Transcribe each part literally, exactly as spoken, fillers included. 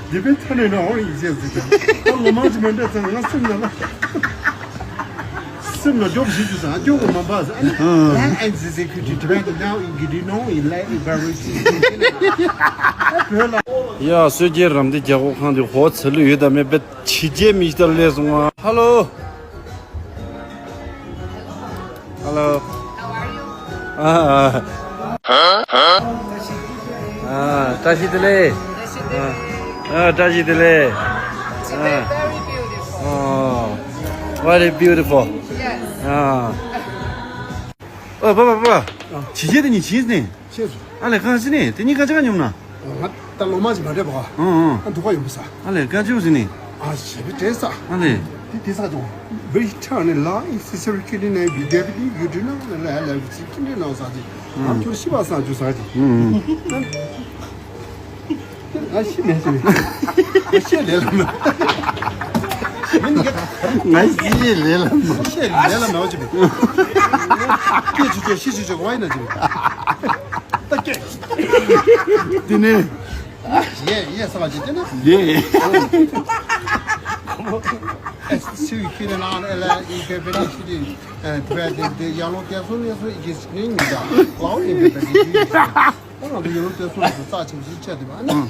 འདི་པའི་ཐ་ནས་ནང་ཡིན་ཟེར་ཟེར་ཀྱང་། ད་ལོ་མང་ཅིག་མ་འདྲ་ཙང་ང་སེམས་ནང་ལ། སེམས་ལ་སྐྱོབ་བྱེད་རྒྱུ་ཙང་སྐྱོབ་དགོས་མ་པ་ཟེར། ཨ་ནི། ཨ། And this is good to Tibet now. You didn't know you like it very good. ཡ། སྲོལ་རྒྱུན་རམ་འདེགས་རྒྱག་གོ་ཁང་དེ་ཧོ་ཚ་ལུ་ཡོད་དམ་མེད་པའི་ཕྱི་རྒྱལ་མི་ཞིག་ལྟར་སླེབས་སོང་ང་། ཧ་ལོ། Hello. How are you? ཨ། ཨ། བཀྲ་ཤིས་བདེ་ལེགས། བཀྲ་ཤིས་བདེ་ལེགས། ཨ། བཀྲ་ཤིས་བདེ་ལེགས། Today very beautiful. Oh, very beautiful. Yes. ཨ། ཨ། པ་པ་པ། ཨ། ཇི་སྐད་དེ་གཉིས་ཇི་ནས། ཤེས་སོང་། ཨ་ལས། གང་ཞིག་ནས་དེ་གཉིས་ག་ཅི་ག་སྙོམས་ན། ང་ད་ལོ་མ་ཞིག་མ་སྤྲད་པ། ཨང་ཨང་། ཨ། འདུག་ག་ཡོང་བ་ས། ཨ་ལས། ག་ཅི་བ་ཟིན་ནི། ཨ། ཞེ་པོ་དྲན་ས། ཨ་ལས། དེ་དེ་ས་ཀྱང་། བེ་ཤི་ཁྲ་ནི་ལ་ཨི་སི་སི་རི་ཁི་ནི་ནའི་བི་དེ་བི་དི་ཡུ་དུ་ན་ལ་ལ་ལ་བི་སི་ཁི་ནི་ནའོ་ས་དེ། ཨ། ཁྱོད་ཤི་བ་ས་ཅུ་ས་དེ། ཨང་། ང་ཤི་མེད་ཟེར། ང་ཤི་ལས་ལ་མ། མིན་ག་ང་ཤི་ལས་ལ་མ། ཤི་ལས་ལ་མ་བ་ཅི་མེད། སྐད་ཆུ་ཆུ་ཤི་ཆུ་ཆུ་ག་བ་ཡིན་ན་ཅི་མེད། ད་སྐད། དེ་ནས། ཡེ་ཡེ་ས་བ་ཅི་དེ་ན། ཡེ། སི་ཁི་ནི་ནང་ལ་ཨི་ཁེ་བེ་ནི་ཤི་དེ། དེ་བས་དེ་དེ་ཡར་ལོང་བསྟན་སྲུང་ལས་སྲུང་ཨི་ཁེ་ནི་མི་འདྲ་ལའོ་ཡིན་པའི་བེ་ཤི་ཡིན། ང་ཚོ་ཡུལ་ལུང་བསྟན་སྲུང་ལ་རྩ་ཆེན་པོ་ཞིག་ཆགས་བསྡད་པ། ཨ་ནི་ཨང་།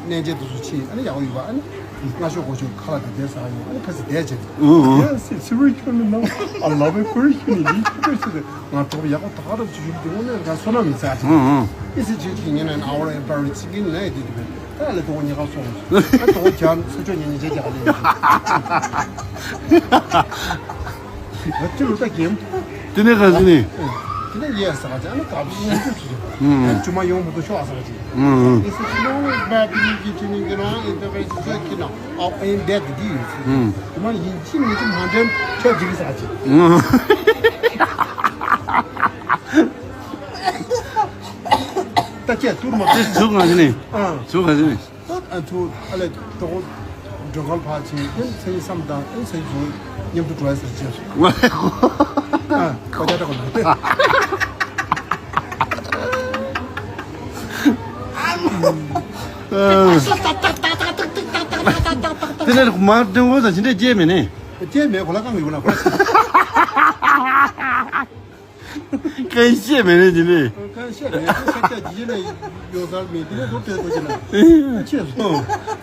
གནས་མཇལ་དུ་སུ་ཕྱིན། ཨ་ནི་ཡག་པོ་ཡོད་པ། ཨ་ནི་སྔ་ཤོག་གོ་ཤོག་ཁ་ལ་དེ་བསྡད་ས་ཡོད། ཨ་ནི་ཕ་སི་བསྡད་བྱས། ཨང་ཨང་། ཡ་སི་སི་རི་ཁྱོད་ནི་ནང་ཨ་ལ་བའི་ཁོར་ཁྱོད་ནི་ཡིན་ཁྱོད་པའི་སི་ང་གྲོགས་ཡག་པོ་ད་ག་རང་ཅིག་ཡོད་དེ་དངོས་གནས་ང་བསོད་ནམས་མི་ཚེ་ཨ་ཅིག་ཨང་ཨང་། ཨི་སི་ཇི་ཅིག་ཉན་ནས་ཨ་བོ་ར་ཨེ་པ་རི་ཅིག་གིན་ལ་ཡ་དེ་དེ་བས་ད་ལས་དོ་ཉི་ཁ་སོང་། ཨ་དོ་རྒྱ་སུ་ཆོ་ཉན་ཉན་བྱས་རྒྱག་ལས་ཡོད། ཅི་ལོ་ད་གེམ། དེ་ནས་ག་ཟིན་ནས། དེ་ནས་ཡས་ས་ག་ཅི་ཨ་ནི་དགའ་བཞིན་དུ་ཅི། ཨུམ། ཅུ་མ་ཡོང་མི་འདུག་ཤོག་ཨ་ས་ག་ཅི། ཨུམ། ཨེ་སི་ཅི་ནོ་བ་པི་ནི་ཀི་ཅི་ནི་ཀི་ནོ་ཨེ་པེ་པེ་ཅི་ཅི་ཀི་ནོ་ཨོ་ཨེན་དེ་དི་ཡོད། ཨུམ། ཅུ་མ་ཡིན་ཅི་མིན་ཅི་མ་འདྲེན་ཁྱོད་ཅི་གི་ས་ག་ཅི། ཨུམ། ད་ཁྱེད་ཐུར་མ་དེ་ཟུག་ག་ཟིན་ནས། ཨ། ཟུག་ག་ཟིན་ནས། ད་ཨ་ཐུ་ཨ་ལས་ཏོག་མགྲོན་ཁང་ཕར་ཕྱིན་ཏེ་སེམས་བསམ་དང་ཨེ་སེམས་བཟུང་མཉམ་དུ་འགྲོ་ཡ་ཟེར་བྱས་སོང་། ཨ་ཁོ་ཅག་ད་ཁོ་ན་ཏེ། དེ་ནས་མར་འདོན་དགོས་དང་ཇི་འདྲས་སྐྱེས་མེད་ནས། སྐྱེས་མེད་ཁོ་ལ་གང་ཡོད་ན་ཁོ་ལ། གང་ཤེས་མེད་རེད་ཅི་ནི། གང་ཤེས་མེད་ཁོ་ཤ་སྐྱ་ཇི་ལས་ཡོད་ཟར་མེད་དེ་ནས་ཁོ་བྲོས་ཐུབ་ཀྱི་ན། ཆེས་སོ།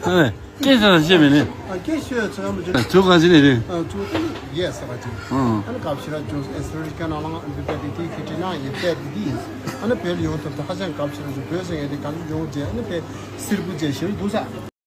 ཨ་ནི། སྐད་ཆ་ཤེས་མེད་ནི། ཨ་སྐད་ཤོད་ཚང་མ་ཅི། ཚུར་གང་ཤེས་ནི་རེད། ཨ་ཚུར་ཏེ་ཡས་ས་ག་ཅི། ཨང་། ཨ་ནི་སྐབས་ཤིག་ར་ཇོ་ཨེ་སི་རི་ཀ་ནང་ལ་ཨ་འདི་པད་དེ་དེ་ཁི་ཁྲི་ན་ཡེ་པད་དེ་དེ་ཡིན། ཨ་ནི་བོད་ལ་ཡོང་ཐུབ་ད་ཧ་ཅང་སྐབས་ཤིག་ར་ཇོ་བོད་ཟེར་ཡས་དེ་གང་ཅི་ཡོང་རྗེས་ཨ་ནི་པད་སིར་བུ་རྗེས་ཞེ་རུ་འདུག་ས།